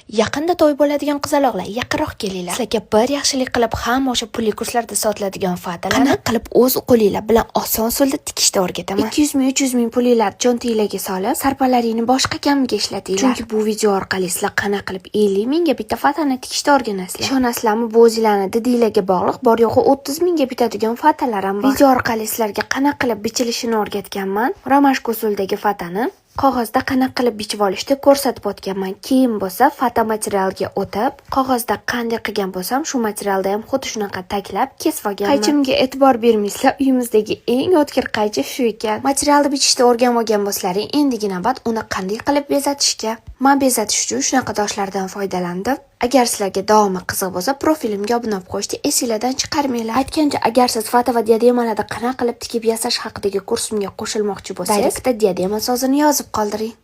Yaqinda to'y bo'ladigan qizaloqlar, yaqinroq kelinglar. Sizlarga bir yaxshilik qilib, hamma o'sha pulli kurslarda sotiladigan fatalarni qanaqa qilib o'z qo'linglar bilan oson usulda tikishni o'rgataman. 200 ming, 300 ming pulinglar cho'ntinglarga solib, sarpalaringni boshqa kamiga ishlatinglar. Chunki bu video orqali sizlar qanaqa qilib 50 mingga bitta fatani tikishni o'rganasizlar. Ishonasizlarmi, bu o'zinglarni didinglarga bog'liq, bor yo'g'i 30 mingga bitadigan fatalar ham bor. Video orqali sizlarga qanaqa qilib bichilishini o'rgatganman. Ромашка usulidagi fatani qog'ozda qanaqa qilib bichib olishni ko'rsatib o'tganman. Keyin bo'lsa fata materialga o'tib, qog'ozda qanday qilgan bo'lsam, shu materialda ham xuddi shunaqa taklab kesib olganman. Qaychimga e'tibor bermaysizlar, uyimizdagi eng o'tkir qaychi shu ekan. Materialni bichishni o'rganib olgan bo'lsalaring, endigi navbat uni qanday qilib bezatishga. Men bezatish uchun shunaqa toshlardan foydalandim. Agar sizlarga davomi qiziq bo'lsa, profilimga obuna bo'lib qo'yishni esinglardan chiqarmanglar. Aytgancha, agar siz fata va diademalarni qanaqa qilib tikib yasash haqidagi kursimga qo'shilmoqchi bo'lsangiz, direktda "diadema" so'zini yozib qoldiring.